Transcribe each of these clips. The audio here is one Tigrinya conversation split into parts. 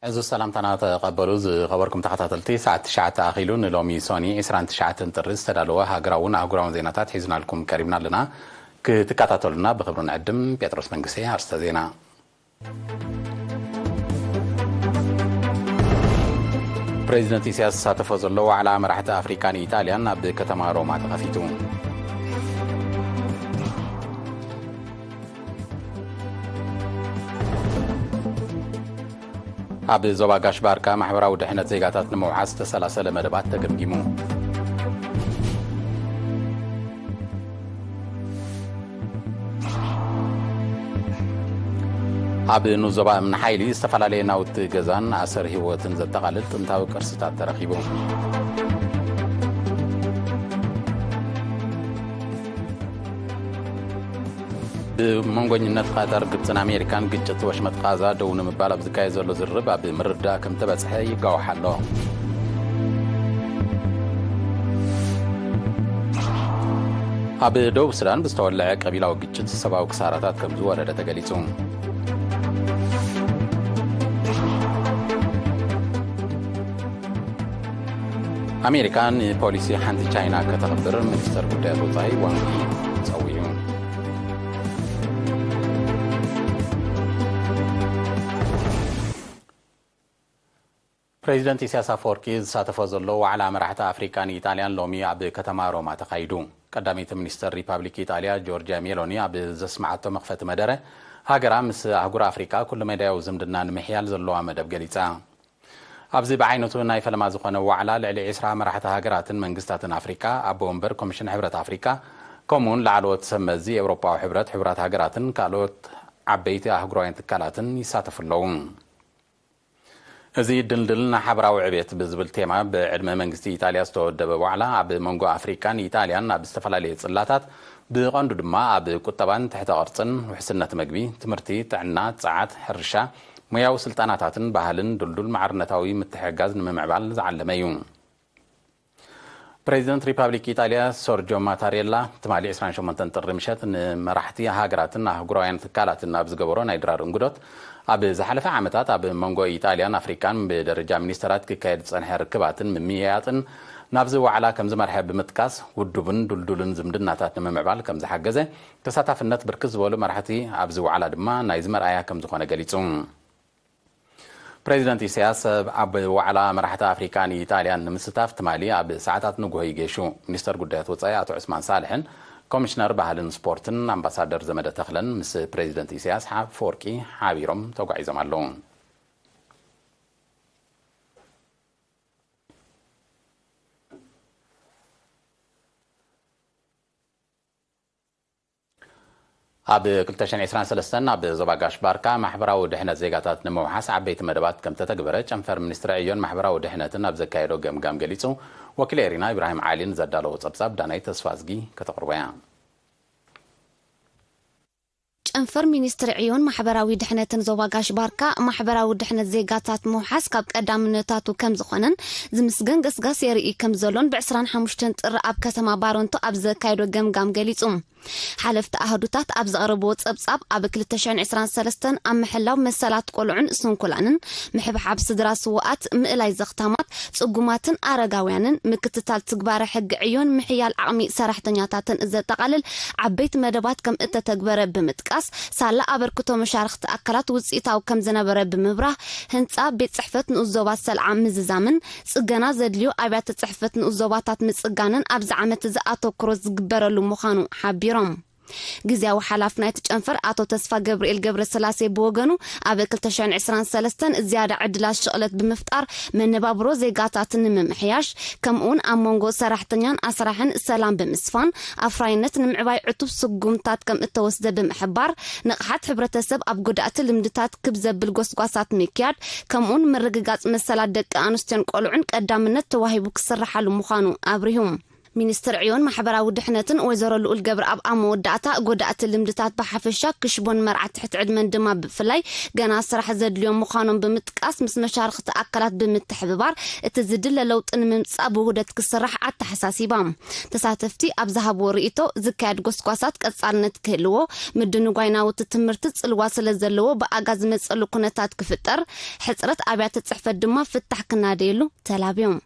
እዚ ሰላምታና ተቐበሉ። ዝኸበርኩም ተኸታተልቲ፣ ሰዓት ትሽዓተ ኣኺሉ፣ ንሎሚ ሶኒ ዕስራን ትሽዓተን ጥሪ ዝተዳለወ ሃገራውን ኣህጉራውን ዜናታት ሒዝናልኩም ቀሪብና ኣለና። ክትከታተሉና ብኽብሪ ንዕድም። ጴጥሮስ መንግስቴ። ኣርስተ ዜና። ፕሬዚደንት ኢሳያስ ዝሳተፎ ዘሎ ዋዕላ መራሕቲ ኣፍሪካን ኢጣልያን ኣብ ከተማ ሮማ ተኸፊቱ። ኣብ ዞባ ጋሽ ባርካ ማሕበራዊ ድሕነት ዜጋታት ንምውሓስ ዝተሰላሰለ መደባት ተገምጊሙ። ኣብ ንዞባ እምኒ ሓይሊ ዝተፈላለየ ናውቲ ገዛን ኣሰር ህይወትን ዘጠቓልል ጥንታዊ ቅርስታት ተረኺቡ። ብመንጎኝነት ቐጠር፣ ግብፅን ኣሜሪካን ግጭት ወሽመጥ ቓዛ ደው ንምባል ኣብ ዝካየድ ዘሎ ዝርርብ ኣብ ምርዳእ ከም ተበፅሐ ይጋዋሕ ኣሎ። ኣብ ደቡብ ሱዳን ብዝተወለዐ ቀቢላዊ ግጭት ሰብኣዊ ክሳራታት ከም ዝወረደ ተገሊጹ። ኣሜሪካ ንፖሊሲ ሓንቲ ቻይና ከተኽብር ሚኒስተር ጉዳያት ወጻኢ ዋንግ ዪ ጸዊዑ። ፕሬዚደንት ኢሳያስ ኣፈወርቂ ዝሳተፎ ዘሎ ዋዕላ መራሕቲ ኣፍሪቃን ኢጣልያን ሎሚ ኣብ ከተማ ሮማ ተኻይዱ። ቀዳመይቲ ሚኒስተር ሪፓብሊክ ኢጣልያ ጆርጂያ ሜሎኒ ኣብ ዘስምዓቶ መኽፈቲ መደረ፣ ሃገራ ምስ ኣህጉር ኣፍሪቃ ኩሉ መዳያዊ ዝምድና ንምሕያል ዘለዋ መደብ ገሊጻ። ኣብዚ ብዓይነቱ ናይ ፈለማ ዝኾነ ዋዕላ ልዕሊ ዕስራ መራሕቲ ሃገራትን መንግስታትን ኣፍሪቃ፣ ኣቦ ወንበር ኮሚሽን ሕብረት ኣፍሪቃ፣ ከምኡውን ላዕለዎት ሰብ መዚ ኤውሮጳዊ ሕብረት፣ ሕቡራት ሃገራትን ካልኦት ዓበይቲ ኣህጉራውያን ትካላትን ይሳተፉ ኣለዉ። እዚ ድልድል ንሓበራዊ ዕቤት ብዝብል ቴማ ብዕድመ መንግስቲ ኢጣልያ ዝተወደበ ዋዕላ ኣብ መንጎ ኣፍሪቃን ኢጣልያን ኣብ ዝተፈላለየ ጽላታት፣ ብቐንዱ ድማ ኣብ ቁጠባን ትሕተ ቅርጽን፣ ውሕስነት መግቢ፣ ትምህርቲ፣ ጥዕና፣ ጸዓት፣ ሕርሻ፣ ሞያዊ ስልጠናታትን ባህልን ድልዱል ማዕርነታዊ ምትሕግጋዝ ንምምዕባል ዝዓለመ እዩ። ፕሬዚደንት ሪፓብሊክ ኢጣልያ ሶርጆ ማታሬላ ትማሊ ዕስራን ሸሞንተን ጥሪ ምሸት ንመራሕቲ ሃገራትን ኣህጉራውያን ትካላትን ኣብ ዝገበሮ ናይ ድራር እንግዶት፣ ኣብ ዝሓለፈ ዓመታት ኣብ መንጎ ኢጣልያን ኣፍሪቃን ብደረጃ ሚኒስተራት ክካየድ ዝጸንሐ ርክባትን ምምይያጥን ናብዚ ዋዕላ ከም ዝመርሐ ብምጥቃስ፣ ውዱብን ድልዱልን ዝምድናታት ንምምዕባል ከም ዝሓገዘ፣ ተሳታፍነት ብርክት ዝበሉ መራሕቲ ኣብዚ ዋዕላ ድማ ናይዚ መርኣያ ከም ዝኾነ ገሊጹ። ፕሬዚደንት ኢሳያስ ኣብ ዋዕላ መራሕቲ ኣፍሪቃን ኢጣልያን ንምስታፍ ትማሊ ኣብ ሰዓታት ንግሆ ይገሹ። ሚኒስተር ጉዳያት ወጻኢ ኣቶ ዑስማን ሳልሕን ኮሚሽነር ባህልን ስፖርትን ኣምባሳደር ዘመደ ተኽለን ምስ ፕሬዚደንት ኢሳያስ ኣፈወርቂ ሓቢሮም ተጓዒዞም ኣለዉ። ኣብ ክልተ ሽሕን ዕስራን ሰለስተን ኣብ ዞባ ጋሽ ባርካ ማሕበራዊ ድሕነት ዜጋታት ንምውሓስ ዓበይቲ መደባት ከም ተተግበረ ጨንፈር ሚኒስትሪ ዕዮን ማሕበራዊ ድሕነትን ኣብ ዘካየዶ ገምጋም ገሊጹ። ወኪል ኤሪና ኢብራሂም ዓሊ ንዘዳለዎ ጸብጻብ ዳናይት ተስፋዝጊ ከተቕርቦ እያ። ጨንፈር ሚኒስትሪ ዕዮን ማሕበራዊ ድሕነትን ዞባ ጋሽ ባርካ ማሕበራዊ ድሕነት ዜጋታት ምውሓስ ካብ ቀዳምነታቱ ከም ዝኾነን ዝምስገን ገስጋስ የርኢ ከም ዘሎን ብዕስራን ሓሙሽተን ጥሪ ኣብ ከተማ ባረንቶ ኣብ ዘካየዶ ገምጋም ገሊጹ። ሓለፍቲ ኣህዱታት ኣብ ዘቕረብዎ ጸብጻብ፣ ኣብ ክልተ ሽሕን ዕስራን ሰለስተን ኣብ ምሕላው መሰላት ቆልዑን ስንኩላንን፣ ምሕብሓብ ስድራ ስዉኣት፣ ምእላይ ዘኽታማት፣ ጽጉማትን ኣረጋውያንን፣ ምክትታል ትግባረ ሕጊ ዕዮን ምሕያል ዓቕሚ ሰራሕተኛታትን ዘጠቓልል ዓበይቲ መደባት ከም እተተግበረ ብምጥቃስ፣ ሳላ ኣበርክቶ መሻርኽቲ ኣካላት ውጽኢታዊ ከም ዝነበረ ብምብራህ፣ ህንጻ ቤት ጽሕፈት ንኡስ ዞባ ሰልዓ ምዝዛምን ጽገና ዘድልዮ ኣብያተ ጽሕፈት ንኡስ ዞባታት ምጽጋንን ኣብዚ ዓመት እዚ ኣተኩሮ ዝግበረሉ ምዃኑ ሓቢሮም። ግዝያዊ ሓላፊ ናይቲ ጨንፈር ኣቶ ተስፋ ገብርኤል ገብረስላሴ ብወገኑ፣ ኣብ ክልተ ሽሕን ዕስራን ሰለስተን ዝያዳ ዕድላት ሽቕለት ብምፍጣር መነባብሮ ዜጋታት ንምምሕያሽ፣ ከምኡውን ኣብ መንጎ ሰራሕተኛን ኣስራሕን ሰላም ብምስፋን፣ ኣፍራይነት ንምዕባይ ዕቱብ ስጉምታት ከም እተወስደ ብምሕባር፣ ንቕሓት ሕብረተሰብ ኣብ ጎዳእቲ ልምድታት ክብ ዘብል ጎስጓሳት ምክያድ፣ ከምኡውን ምርግጋጽ መሰላት ደቂ ኣንስትዮን ቆልዑን ቀዳምነት ተዋሂቡ ክስርሓሉ ምዃኑ ኣብሪሁ። ሚኒስትር ዕዮን ማሕበራዊ ድሕነትን ወይዘሮ ልኡል ገብረኣብ ኣብ መወዳእታ፣ ጎዳእቲ ልምድታት ብሓፈሻ ክሽቦን መርዓ ትሕቲ ዕድመን ድማ ብፍላይ ገና ስራሕ ዘድልዮም ምዃኖም ብምጥቃስ፣ ምስ መሻርኽቲ ኣካላት ብምትሕብባር እቲ ዝድለ ለውጢ ንምምጻእ ብውህደት ክስራሕ ኣተሓሳሲባ። ተሳተፍቲ ኣብ ዝሃብዎ ርእይቶ፣ ዝካየድ ጎስጓሳት ቀጻልነት ክህልዎ፣ ምድንጓይ ናውቲ ትምህርቲ ጽልዋ ስለ ዘለዎ ብኣጋ ዝመጸሉ ኩነታት ክፍጠር፣ ሕጽረት ኣብያተ ጽሕፈት ድማ ፍታሕ ክናደየሉ ተላብዮም።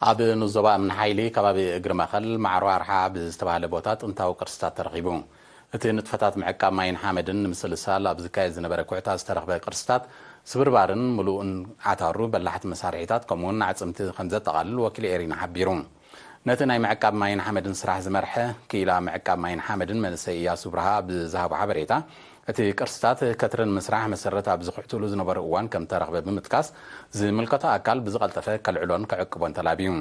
ኣብ ንዞባ እምኒ ሓይሊ ከባቢ እግሪ መኸል ማዕሮ ኣርሓ ኣብ ዝተባህለ ቦታ ጥንታዊ ቅርስታት ተረኺቡ። እቲ ንጥፈታት ምዕቃብ ማይን ሓመድን ንምስልሳል ኣብ ዝካየድ ዝነበረ ኩዕታ ዝተረኽበ ቅርስታት ስብርባርን ምሉእን ዓታሩ በላሕቲ መሳርሒታት ከምኡውን ኣዕጽምቲ ከም ዘጠቓልል ወኪል ኤሪና ሓቢሩ። ነቲ ናይ ምዕቃብ ማይን ሓመድን ስራሕ ዝመርሐ ክኢላ ምዕቃብ ማይን ሓመድን መንእሰይ እያሱ ብርሃ ኣብ ዝሃቦ ሓበሬታ፣ እቲ ቅርስታት ከትርን ምስራሕ መሰረት ኣብ ዝኽሕትሉ ዝነበሩ እዋን ከም ተረኽበ ብምጥቃስ፣ ዝምልከቶ ኣካል ብዝቐልጠፈ ከልዕሎን ክዕቅቦን ተላብዩ።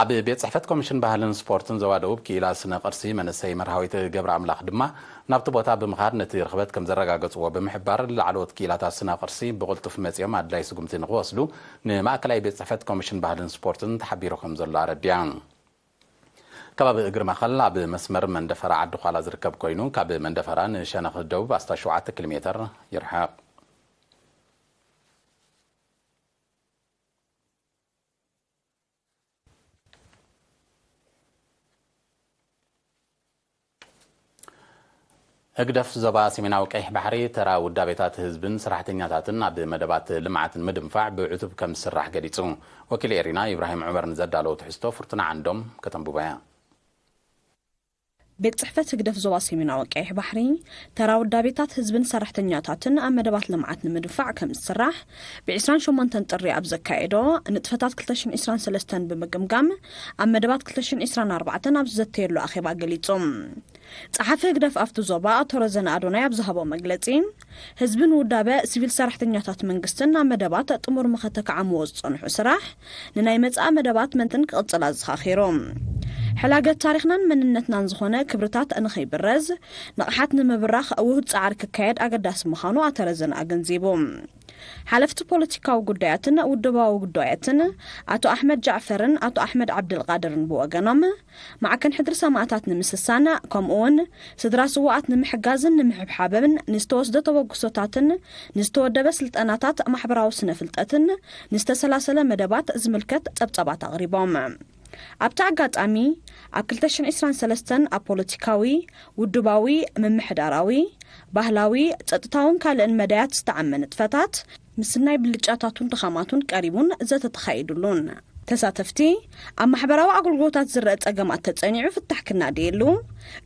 ኣብ ቤት ጽሕፈት ኮሚሽን ባህልን ስፖርትን ዞባ ደቡብ ክኢላ ስነ ቅርሲ መንእሰይ መርሃዊት ገብረ ኣምላኽ ድማ ናብቲ ቦታ ብምኻድ ነቲ ርኽበት ከም ዘረጋገጽዎ ብምሕባር፣ ላዕለዎት ክኢላታት ስነ ቅርሲ ብቕልጡፍ መጺኦም ኣድላይ ስጉምቲ ንኽወስዱ ንማእከላይ ቤት ጽሕፈት ኮሚሽን ባህልን ስፖርትን ተሓቢሩ ከም ዘሎ ኣረድያ። ከባቢ እግሪ መኸል ኣብ መስመር መንደፈራ ዓዲ ዃላ ዝርከብ ኮይኑ፣ ካብ መንደፈራ ንሸነኽ ደቡብ ኣስታት ሸውዓተ ኪሎ ሜተር ይርሕቕ። ህግደፍ ዞባ ሰሜናዊ ቀይሕ ባሕሪ ተራ ውዳቤታት ህዝብን ሰራሕተኛታትን ኣብ መደባት ልምዓት ንምድንፋዕ ብዕቱብ ከም ዝስራሕ ገሊጹ። ወኪል ኤሪና ኢብራሂም ዑመር ንዘዳለዎ ትሕዝቶ ፍርቱና ዓንዶም ከተንብቦ እያ። ቤት ጽሕፈት ህግደፍ ዞባ ሰሜናዊ ቀይሕ ባሕሪ፣ ተራ ውዳቤታት ህዝብን ሰራሕተኛታትን ኣብ መደባት ልምዓት ንምድንፋዕ ከም ዝስራሕ፣ ብ28 ጥሪ ኣብ ዘካየዶ ንጥፈታት ክልተ ሽሕን ዕስራን ሰለስተን ብምግምጋም፣ ኣብ መደባት ክልተ ሽሕን ዕስራን ኣርባዕተን ኣብ ዝዘተየሉ ኣኼባ ገሊጹ። ጸሓፊ ህግደፍ ኣብቲ ዞባ ኣቶ ረዘነ ኣዶናይ ኣብ ዝሃቦ መግለጺ፣ ህዝቢ ንውዳበ፣ ሲቪል ሰራሕተኛታት መንግስትን ናብ መደባት ጥሙር መኸተ ክዓምዎ ዝጸንሑ ስራሕ፣ ንናይ መጻኢ መደባት መንትን ክቕጽል ኣዘኻኺሩ። ሕላገት ታሪኽናን መንነትናን ዝኾነ ክብርታት ንኸይብረዝ፣ ንቕሓት ንምብራኽ ውሁድ ጻዕሪ ክካየድ ኣገዳሲ ምዃኑ ኣቶ ረዘነ ኣገንዚቡ። ሓለፍቲ ፖለቲካዊ ጉዳያትን ውድባዊ ጉዳያትን ኣቶ ኣሕመድ ጃዕፈርን ኣቶ ኣሕመድ ዓብድልቃድርን ብወገኖም፣ ማዕከን ሕድሪ ሰማእታት ንምስሳን፣ ከምኡውን ስድራ ስዋኣት ንምሕጋዝን ንምሕብሓብን ንዝተወስደ ተበግሶታትን ንዝተወደበ ስልጠናታት ማሕበራዊ ስነ ፍልጠትን ንዝተሰላሰለ መደባት ዝምልከት ጸብጻባት ኣቕሪቦም። ኣብቲ ኣጋጣሚ፣ ኣብ ክልተ ሽሕን ዕስራን ሰለስተን ኣብ ፖለቲካዊ፣ ውድባዊ፣ ምምሕዳራዊ፣ ባህላዊ፣ ጸጥታውን ካልእን መዳያት ዝተዓመ ንጥፈታት፣ ምስናይ ብልጫታቱን ድኻማቱን ቀሪቡን ዘተ ተኻይዱሉን። ተሳተፍቲ፣ ኣብ ማሕበራዊ ኣገልግሎታት ዝረአ ጸገማት ተጸኒዑ ፍታሕ ክናደየሉ፣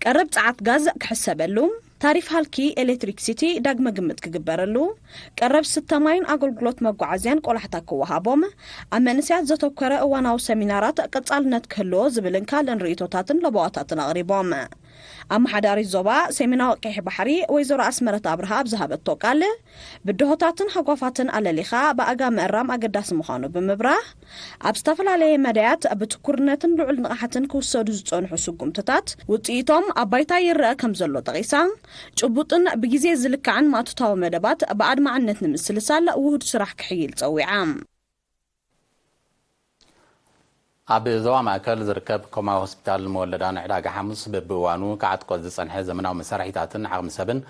ቀረብ ጸዓት ጋዝ ክሕሰበሉ፣ ታሪፍ ሃልኪ ኤሌክትሪክሲቲ ዳግመ ግምት ክግበረሉ፣ ቀረብ ስተ ማይን ኣገልግሎት መጓዓዝያን ቆላሕታ ክወሃቦም፣ ኣብ መንእሰያት ዘተኮረ እዋናዊ ሰሚናራት ቀጻልነት ክህልዎ ዝብልን ካልእን ርእይቶታትን ለበዋታትን ኣቕሪቦም። ኣመሓዳሪት ዞባ ሰሜናዊ ቀይሕ ባሕሪ ወይዘሮ ኣስመረት ኣብርሃ ኣብ ዝሃበቶ ቃል፣ ብድሆታትን ሃጓፋትን ኣለሊኻ ብኣጋ ምእራም ኣገዳሲ ምዃኑ ብምብራህ፣ ኣብ ዝተፈላለየ መዳያት ብትኩርነትን ልዑል ንቕሓትን ክውሰዱ ዝጸንሑ ስጉምትታት ውጽኢቶም ኣብ ባይታ ይረአ ከም ዘሎ ጠቒሳ፣ ጭቡጥን ብግዜ ዝልካዕን ማእቶታዊ መደባት ብኣድማዕነት ንምስልሳል ውሁድ ስራሕ ክሕይል ጸዊዓ። ኣብ ዞባ ማእከል ዝርከብ ኮማ ሆስፒታል መወለዳ ንዕዳጋ ሓሙስ በብእዋኑ ክዓጥቆ ዝጸንሐ ዘመናዊ መሳርሒታትን ዓቕሚ ሰብን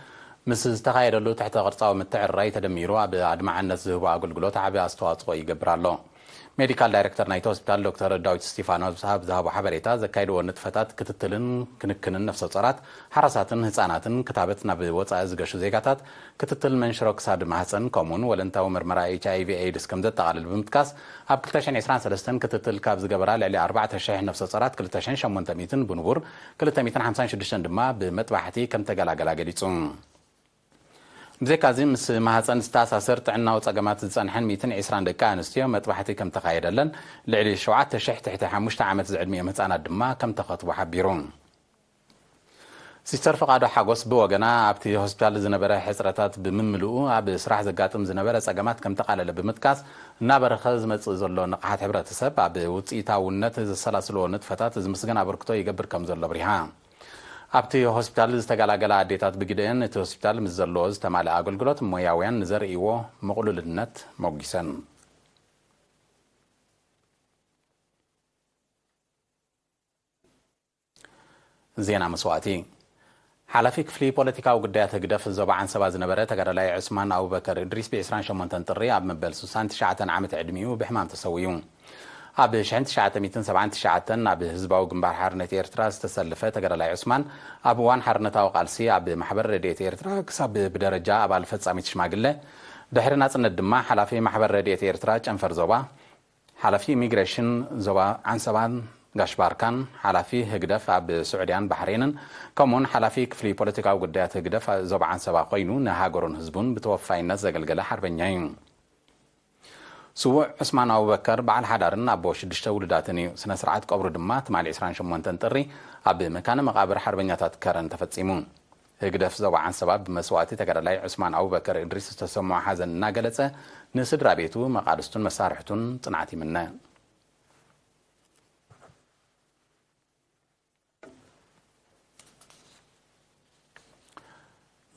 ምስ ዝተኻየደሉ ትሕተ ቅርጻዊ ምትዕርራይ ተደሚሩ ኣብ ኣድማዕነት ዝህቦ ኣገልግሎት ዓቢ ኣስተዋጽኦ ይገብር ኣሎ። ሜዲካል ዳይሬክተር ናይቲ ሆስፒታል ዶክተር ዳዊት ስቲፋኖስ ኣብ ዝሃቦ ሓበሬታ፣ ዘካየድዎ ንጥፈታት ክትትልን ክንክንን ነፍሰ ጾራት፣ ሓራሳትን ህጻናትን ክታበት ናብ ወጻኢ ዝገሹ ዜጋታት፣ ክትትል መንሽሮ ክሳድ ማህጸን ከምኡውን ወለንታዊ ምርመራ ኤች ኣይ ቪ ኤድስ ከም ዘጠቓልል ብምጥቃስ፣ ኣብ ክልተ ሽሕን ዕስራን ሰለስተን ክትትል ካብ ዝገበራ ልዕሊ ኣርባዕተ ሽሕ ነፍሰ ጾራት ክልተ ሽሕን ሸሞንተ ሚእትን ብንቡር ክልተ ሚእትን ሓምሳን ሽዱሽተን ድማ ብመጥባሕቲ ከም ተገላገላ ገሊጹ። ብዘይካዚ፣ ምስ ማህጸን ዝተኣሳሰር ጥዕናዊ ጸገማት ዝጸንሐን ሚእትን ዕስራን ደቂ ኣንስትዮ መጥባሕቲ ከም ተኻየደለን፣ ልዕሊ ሸውዓተ ሽሕ ትሕቲ ሓሙሽተ ዓመት ዝዕድሚኦም ህጻናት ድማ ከም ተኸትቡ ሓቢሩ። ሲስተር ፍቓዱ ሓጎስ ብወገና፣ ኣብቲ ሆስፒታል ዝነበረ ሕጽረታት ብምምልኡ፣ ኣብ ስራሕ ዘጋጥም ዝነበረ ጸገማት ከም ተቓለለ ብምጥቃስ፣ እናበረኸ ዝመጽእ ዘሎ ንቕሓት ሕብረተሰብ ኣብ ውጽኢታውነት ዘሰላስልዎ ንጥፈታት ዝምስገን ኣበርክቶ ይገብር ከም ዘሎ ኣብሪሃ። ኣብቲ ሆስፒታል ዝተገላገላ ኣዴታት ብግደአን፣ እቲ ሆስፒታል ምስ ዘለዎ ዝተማልአ ኣገልግሎት፣ ሞያውያን ንዘርእይዎ ምቕሉልነት ሞጒሰን። ዜና መስዋእቲ። ሓላፊ ክፍሊ ፖለቲካዊ ጉዳያት ህግደፍ ዞባ ዓንሰባ ዝነበረ ተጋዳላይ ዑስማን ኣቡበከር እድሪስ ብ ዕስራን ሸሞንተን ጥሪ ኣብ መበል ስሳን ትሽዓተን ዓመት ዕድሚኡ ብሕማም ተሰዊኡ። ኣብ ሽሕን ትሽዓተ ሚእትን ሰብዓን ትሽዓተን ኣብ ህዝባዊ ግንባር ሓርነት ኤርትራ ዝተሰለፈ ተጋዳላይ ዑስማን፣ ኣብ እዋን ሓርነታዊ ቃልሲ ኣብ ማሕበር ረድኤት ኤርትራ ክሳብ ብደረጃ ኣባል ፈጻሚት ሽማግለ፣ ድሕሪ ናጽነት ድማ ሓላፊ ማሕበር ረድኤት ኤርትራ ጨንፈር ዞባ፣ ሓላፊ ኢሚግሬሽን ዞባ ዓንሰባን ጋሽ ባርካን፣ ሓላፊ ህግደፍ ኣብ ስዑድያን ባሕሬንን፣ ከምኡውን ሓላፊ ክፍሊ ፖለቲካዊ ጉዳያት ህግደፍ ዞባ ዓንሰባ ኮይኑ፣ ንሃገሩን ህዝቡን ብተወፋይነት ዘገልገለ ሓርበኛ እዩ። ስዉእ ዑስማን ኣቡበከር በዓል ሓዳርን ኣቦ ሽዱሽተ ውሉዳትን እዩ። ስነ ስርዓት ቀብሩ ድማ ትማሊ ዕስራን ሸሞንተን ጥሪ ኣብ መካነ መቓብር ሓርበኛታት ከረን ተፈጺሙ። ህግደፍ ዞባ ዓንሰባ ብመስዋእቲ ተጋዳላይ ዑስማን ኣቡበከር እድሪስ ዝተሰምዖ ሓዘን እናገለጸ፣ ንስድራ ቤቱ፣ መቓልስቱን መሳርሕቱን ጽንዓት ይምነ።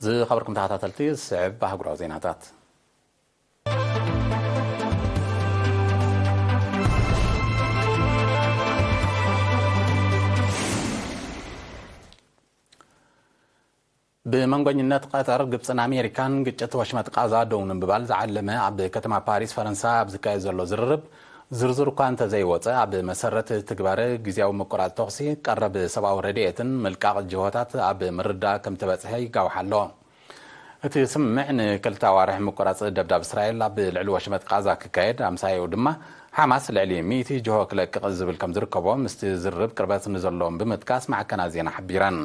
ዝኸበርኩም ተኸታተልቲ፣ ዝስዕብ ኣህጉራዊ ዜናታት። ብመንጎኝነት ቀጠር፣ ግብጽን ኣሜሪካን ግጭት ወሽመጥ ቃዛ ደው ንምባል ዝዓለመ ኣብ ከተማ ፓሪስ ፈረንሳ ኣብ ዝካየድ ዘሎ ዝርርብ ዝርዝር እኳ እንተዘይወጸ፣ ኣብ መሰረት ትግባረ ግዝያዊ ምቁራጽ ተኹሲ፣ ቀረብ ሰብኣዊ ረድኤትን ምልቃቕ ጅሆታት ኣብ ምርዳእ ከም ተበጽሐ ይጋውሕ ኣሎ። እቲ ስምምዕ ንክልተ ኣዋርሕ ምቁራጽ ደብዳብ እስራኤል ኣብ ልዕሊ ወሽመጥ ቃዛ ክካየድ፣ ኣምሳያኡ ድማ ሓማስ ልዕሊ ሚእቲ ጅሆ ክለቅቕ ዝብል ከም ዝርከቦ ምስቲ ዝርርብ ቅርበት ንዘለዎም ብምጥቃስ ማዕከናት ዜና ሓቢረን።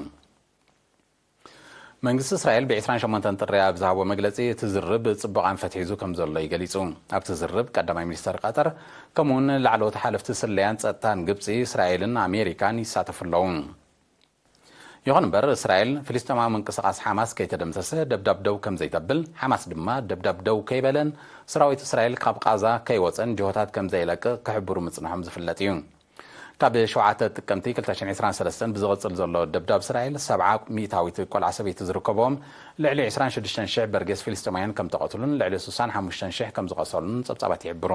መንግስቲ እስራኤል ብ ዕስራን ሸሞንተን ጥሪ ኣብ ዝሃቦ መግለጺ፣ እቲ ዝርርብ ጽቡቕ ኣንፈት ሒዙ ከም ዘሎ እዩ ገሊጹ። ኣብቲ ዝርርብ ቀዳማይ ሚኒስተር ቀጠር፣ ከምኡውን ላዕለዎት ሓለፍቲ ስለያን ጸጥታን ግብጺ፣ እስራኤልን ኣሜሪካን ይሳተፉ ኣለዉ። ይኹን እምበር፣ እስራኤል ፍልስጤማዊ ምንቅስቓስ ሓማስ ከይተደምሰሰ ደብዳብ ደው ከም ዘይተብል፣ ሓማስ ድማ ደብዳብ ደው ከይበለን ሰራዊት እስራኤል ካብ ቃዛ ከይወጸን ጅሆታት ከም ዘይለቅቕ ክሕብሩ ምጽንሖም ዝፍለጥ እዩ። ካብ ሸውዓተ ጥቅምቲ ክልተ ሽሕን ዕስራን ሰለስተን ብዝቕጽል ዘሎ ደብዳብ እስራኤል፣ ሰብዓ ሚእታዊት ቆልዓ ሰበይቲ ዝርከብዎም ልዕሊ ዕስራን ሽዱሽተን ሽሕ በርጌስ ፍልስጤማውያን ከም ተቐትሉን ልዕሊ ስሳን ሓሙሽተን ሽሕ ከም ዝቐሰሉን ጸብጻባት ይሕብሩ።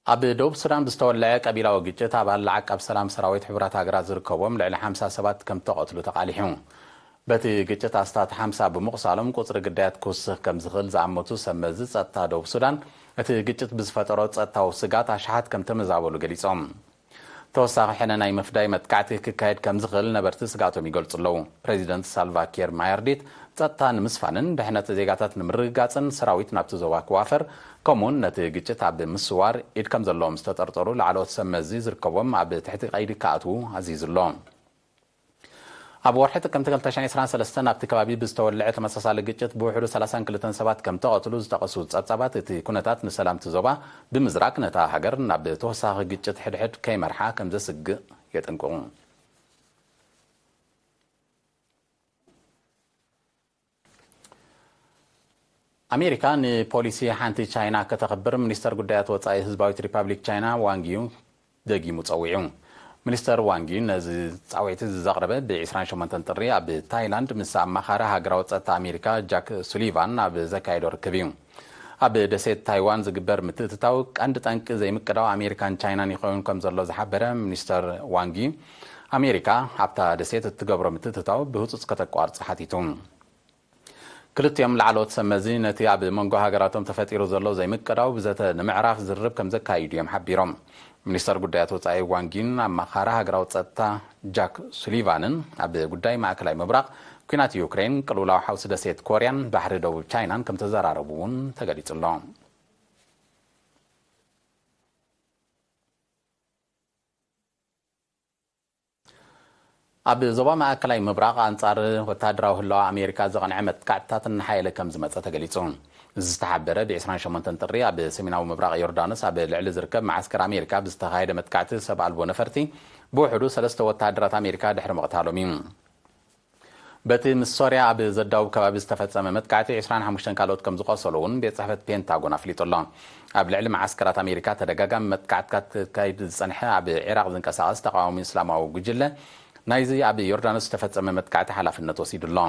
ኣብ ደቡብ ሱዳን ብዝተወልዐ ቀቢላዊ ግጭት፣ ኣባል ዓቃብ ሰላም ሰራዊት ሕቡራት ሃገራት ዝርከብዎም ልዕሊ ሓምሳ ሰባት ከም ተቐትሉ ተቓሊሑ። በቲ ግጭት ኣስታት ሓምሳ ብምቑሳሎም፣ ቁጽሪ ግዳያት ክውስኽ ከም ዝኽእል ዝኣመቱ ሰብ መዚ ጸጥታ ደቡብ ሱዳን፣ እቲ ግጭት ብዝፈጠሮ ጸጥታዊ ስጋት ኣሽሓት ከም ተመዛበሉ ገሊጾም። ተወሳኺ ሕነ ናይ ምፍዳይ መጥቃዕቲ ክካየድ ከም ዝኽእል ነበርቲ ስግኣቶም ይገልጹ ኣለዉ። ፕሬዚደንት ሳልቫ ኪር ማያርዲት፣ ጸጥታ ንምስፋንን ድሕነት ዜጋታት ንምርግጋጽን ሰራዊት ናብቲ ዞባ ክዋፈር፣ ከምኡውን ነቲ ግጭት ኣብ ምስዋር ኢድ ከም ዘለዎም ዝተጠርጠሩ ላዕለዎት ሰብ መዚ ዝርከቦም ኣብ ትሕቲ ቀይዲ ክኣትዉ ኣዚዙ ኣሎ። ኣብ ወርሒ ጥቅምቲ ክልተ ሽሕን ዕስራን ሰለስተን ኣብቲ ከባቢ ብዝተወልዐ ተመሳሳሊ ግጭት ብውሕዱ ሰላሳን ክልተን ሰባት ከም ተቐትሉ ዝጠቐሱ ጸብጻባት፣ እቲ ኩነታት ንሰላም እቲ ዞባ ብምዝራግ፣ ነታ ሃገር ናብ ተወሳኺ ግጭት ሕድሕድ ከይመርሓ ከም ዘስግእ የጠንቅቑ። ኣሜሪካ ንፖሊሲ ሓንቲ ቻይና ከተኽብር ሚኒስተር ጉዳያት ወጻኢ ህዝባዊት ሪፓብሊክ ቻይና ዋንግ ዩ ደጊሙ ጸዊዑ። ሚኒስተር ዋንግ ዩ ነዚ ጻውዒት እዚ ዘቕረበ ብ ዕስራን ሸሞንተን ጥሪ ኣብ ታይላንድ ምስ ኣማኻሪ ሃገራዊ ጸጥታ ኣሜሪካ ጃክ ሱሊቫን ኣብ ዘካየዶ ርክብ እዩ። ኣብ ደሴት ታይዋን ዝግበር ምትእትታው ቀንዲ ጠንቂ ዘይምቅዳው ኣሜሪካን ቻይናን ይኸውን ከም ዘሎ ዝሓበረ ሚኒስተር ዋንግ ዩ፣ ኣሜሪካ ኣብታ ደሴት እትገብሮ ምትእትታው ብህጹጽ ከተቋርጽ ሓቲቱ። ክልቲኦም ላዕለዎት ሰብ መዚ ነቲ ኣብ መንጎ ሃገራቶም ተፈጢሩ ዘሎ ዘይምቅዳው ብዘተ ንምዕራፍ ዝርርብ ከም ዘካይዱ እዮም ሓቢሮም። ሚኒስተር ጉዳያት ወጻኢ ዋንጊን ኣማኻሪ ሃገራዊ ጸጥታ ጃክ ሱሊቫንን ኣብ ጉዳይ ማእከላይ ምብራቕ፣ ኲናት ዩክሬን፣ ቅልውላው ሓውሲ ደሴት ኮርያን ባሕሪ ደቡብ ቻይናን ከም ተዘራረቡ እውን ተገሊጹ ኣሎ። ኣብ ዞባ ማእከላይ ምብራቕ ኣንጻር ወተሃደራዊ ህላወ ኣሜሪካ ዘቕንዐ መጥቃዕትታት እናሓየለ ከም ዝመጸ ተገሊጹ። እዚ ዝተሓበረ ብ ዕስራን ሸሞንተን ጥሪ ኣብ ሰሜናዊ ምብራቕ ዮርዳኖስ ኣብ ልዕሊ ዝርከብ መዓስከር ኣሜሪካ ብዝተኻየደ መጥቃዕቲ ሰብ ኣልቦ ነፈርቲ ብውሕዱ ሰለስተ ወተሃደራት ኣሜሪካ ድሕሪ ምቕታሎም እዩ። በቲ ምስ ሶርያ ኣብ ዘዳውብ ከባቢ ዝተፈጸመ መጥቃዕቲ ዕስራን ሓሙሽተን ካልኦት ከም ዝቖሰሉ እውን ቤት ጽሕፈት ፔንታጎን ኣፍሊጡ ኣሎ። ኣብ ልዕሊ መዓስከራት ኣሜሪካ ተደጋጋሚ መጥቃዕትታት ክካይድ ዝጸንሐ ኣብ ዒራቕ ዝንቀሳቐስ ተቓዋሚ እስላማዊ ጉጅለ ናይዚ ኣብ ዮርዳኖስ ዝተፈጸመ መጥቃዕቲ ሓላፍነት ወሲዱ ኣሎ።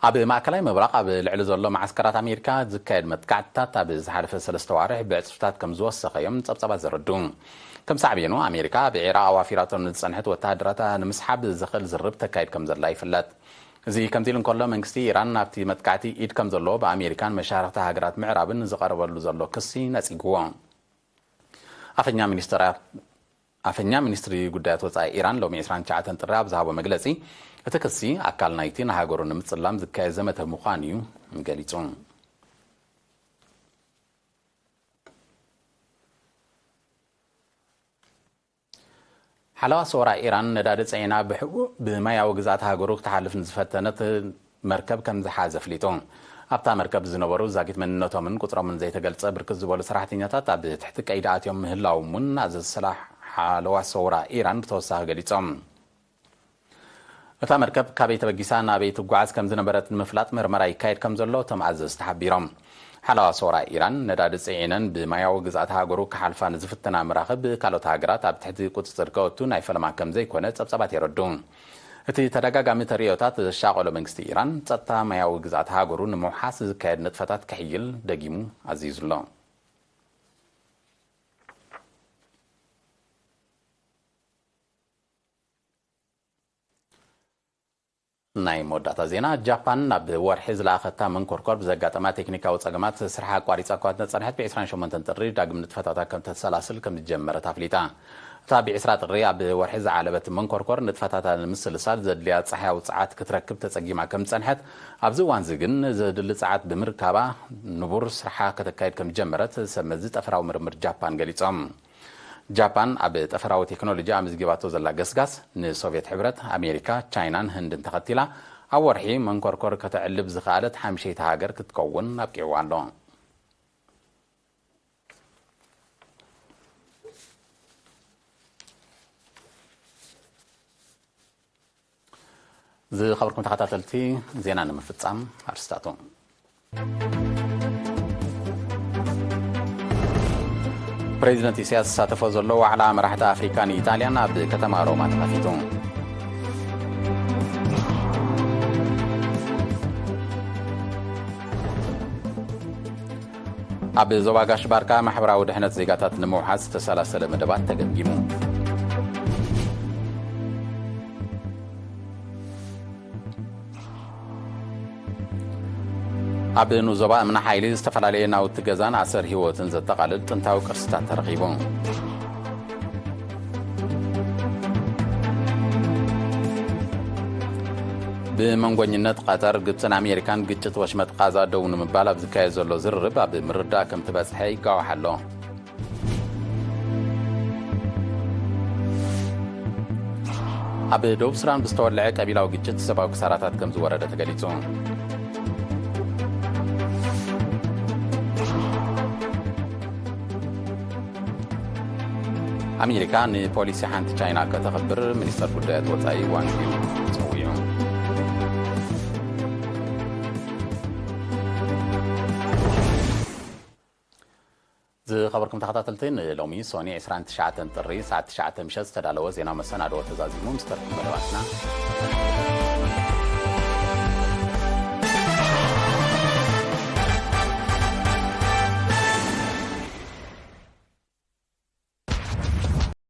ኣብ ማእከላይ ምብራቕ ኣብ ልዕሊ ዘሎ መዓስከራት ኣሜሪካ ዝካየድ መጥቃዕትታት ኣብ ዝሓለፈ ሰለስተ ዋርሕ ብዕጽፍታት ከም ዝወሰኸ እዮም ጸብጻባት ዘረድኡ። ከም ሳዕቤኑ ኣሜሪካ ኣብ ዒራቕ ኣዋፊራቶም ንዝጸንሐት ወተሃደራታ ንምስሓብ ዘኽእል ዝርርብ ተካይድ ከም ዘላ ይፍለጥ። እዚ ከምዚ ኢሉ እንከሎ መንግስቲ ኢራን ናብቲ መጥቃዕቲ ኢድ ከም ዘለዎ ብኣሜሪካን መሻርኽቲ ሃገራት ምዕራብን ዝቐረበሉ ዘሎ ክሲ ነጺግዎ። ኣፈኛ ሚኒስትሪ ኣፈኛ ሚኒስትሪ ጉዳያት ወጻኢ ኢራን ሎሚ ዕስራን ትሽዓተን ጥሪ ኣብ ዝሃቦ መግለጺ እቲ ክሲ ኣካል ናይቲ ንሃገሩ ንምጽላም ዝካየድ ዘመተ ምዃኑ እዩ ገሊጹ። ሓለዋ ሰውራ ኢራን ነዳዲ ጽዒና ብሕቡእ ብማያዊ ግዝኣት ሃገሩ ክትሓልፍ ንዝፈተነት መርከብ ከም ዝሓዘ ኣፍሊጡ። ኣብታ መርከብ ዝነበሩ ዛጊት መንነቶምን ቁጽሮምን ዘይተገልጸ ብርክት ዝበሉ ሰራሕተኛታት ኣብ ትሕቲ ቀይዲ ኣትዮም ምህላዎም እውን ኣዘዝቲ ሓለዋ ሰውራ ኢራን ብተወሳኺ ገሊጾም። እታ መርከብ ካበይ ተበጊሳ ናበይ ትጓዓዝ ከም ዝነበረት ንምፍላጥ ምርመራ ይካየድ ከም ዘሎ እቶም ኣዘዝቲ ሓቢሮም። ሓለዋ ሰውራ ኢራን ነዳዲ ጽዒነን ብማያዊ ግዝኣት ሃገሩ ክሓልፋ ንዝፍትና መራኽብ ካልኦት ሃገራት ኣብ ትሕቲ ቁጽጽር ከወቱ ናይ ፈለማ ከም ዘይኮነ ጸብጻባት የረዱ። እቲ ተደጋጋሚ ተርእዮታት ዘሻቐሎ መንግስቲ ኢራን ጸጥታ ማያዊ ግዝኣት ሃገሩ ንምውሓስ ዝካየድ ንጥፈታት ክሕይል ደጊሙ ኣዚዙ ኣሎ። ናይ መወዳእታ ዜና። ጃፓን ናብ ወርሒ ዝለኣኸታ መንኮርኮር ብዘጋጠማ ቴክኒካዊ ጸገማት ስርሓ ኣቋሪጻ እኳ እንተጸንሐት፣ ብ ዕስራን ሸሞንተን ጥሪ ዳግም ንጥፈታታ ከም ተሰላስል ከም ዝጀመረት ኣፍሊጣ። እታ ብ ዕስራ ጥሪ ኣብ ወርሒ ዝዓለበት መንኮርኮር ንጥፈታታ ንምስልሳል ዘድልያ ጸሓያዊ ጸዓት ክትረክብ ተጸጊማ ከም ዝጸንሐት፣ ኣብዚ እዋንዚ ግን ዘድሊ ጸዓት ብምርካባ ንቡር ስርሓ ከተካይድ ከም ዝጀመረት ሰብ መዚ ጠፈራዊ ምርምር ጃፓን ገሊጾም። ጃፓን ኣብ ጠፈራዊ ቴክኖሎጂ ኣመዝጊባቶ ዘላ ገስጋስ ንሶቭየት ሕብረት፣ ኣሜሪካ፣ ቻይናን ህንድን ተኸቲላ ኣብ ወርሒ መንኮርኮር ከተዕልብ ዝኸኣለት ሓምሸይቲ ሃገር ክትከውን ኣብቂዕዋ ኣሎ። ዝኸበርኩም ተኸታተልቲ፣ ዜና ንምፍጻም ኣርስታቱ። ፕሬዚደንት ኢሳያስ ዝሳተፎ ዘሎ ዋዕላ መራሕቲ ኣፍሪካን ኢጣልያን ኣብ ከተማ ሮማ ተኸፊቱ። ኣብ ዞባ ጋሽ ባርካ ማሕበራዊ ድሕነት ዜጋታት ንምውሓስ ዝተሰላሰለ መደባት ተገምጊሙ። ኣብ ንዞባ እምኒ ሓይሊ ዝተፈላለየ ናውቲ ገዛን ኣሰር ህይወትን ዘጠቓልል ጥንታዊ ቅርስታት ተረኺቡ። ብመንጎኝነት ቀጠር፣ ግብፅን ኣሜሪካን ግጭት ወሽመጥ ቃዛ ደው ንምባል ኣብ ዝካየድ ዘሎ ዝርርብ ኣብ ምርዳእ ከም ትበፅሐ ይጋዋሕ ኣሎ። ኣብ ደቡብ ሱዳን ብዝተወልዐ ቀቢላዊ ግጭት ሰብኣዊ ክሳራታት ከም ዝወረደ ተገሊጹ። ኣሜሪካ ንፖሊሲ ሓንቲ ቻይና ከተኽብር ሚኒስተር ጉዳያት ወጻኢ ዋንግ ዩ ጸዊዑ። ዝኸበርኩም ተኸታተልቲ፣ ንሎሚ ሶኒ ዕስራን ትሽዓተን ጥሪ ሰዓት ትሽዓተ ምሸት ዝተዳለወ ዜናዊ መሰናድኦ ተዛዚሙ። ምስ ተረፉ መደባትና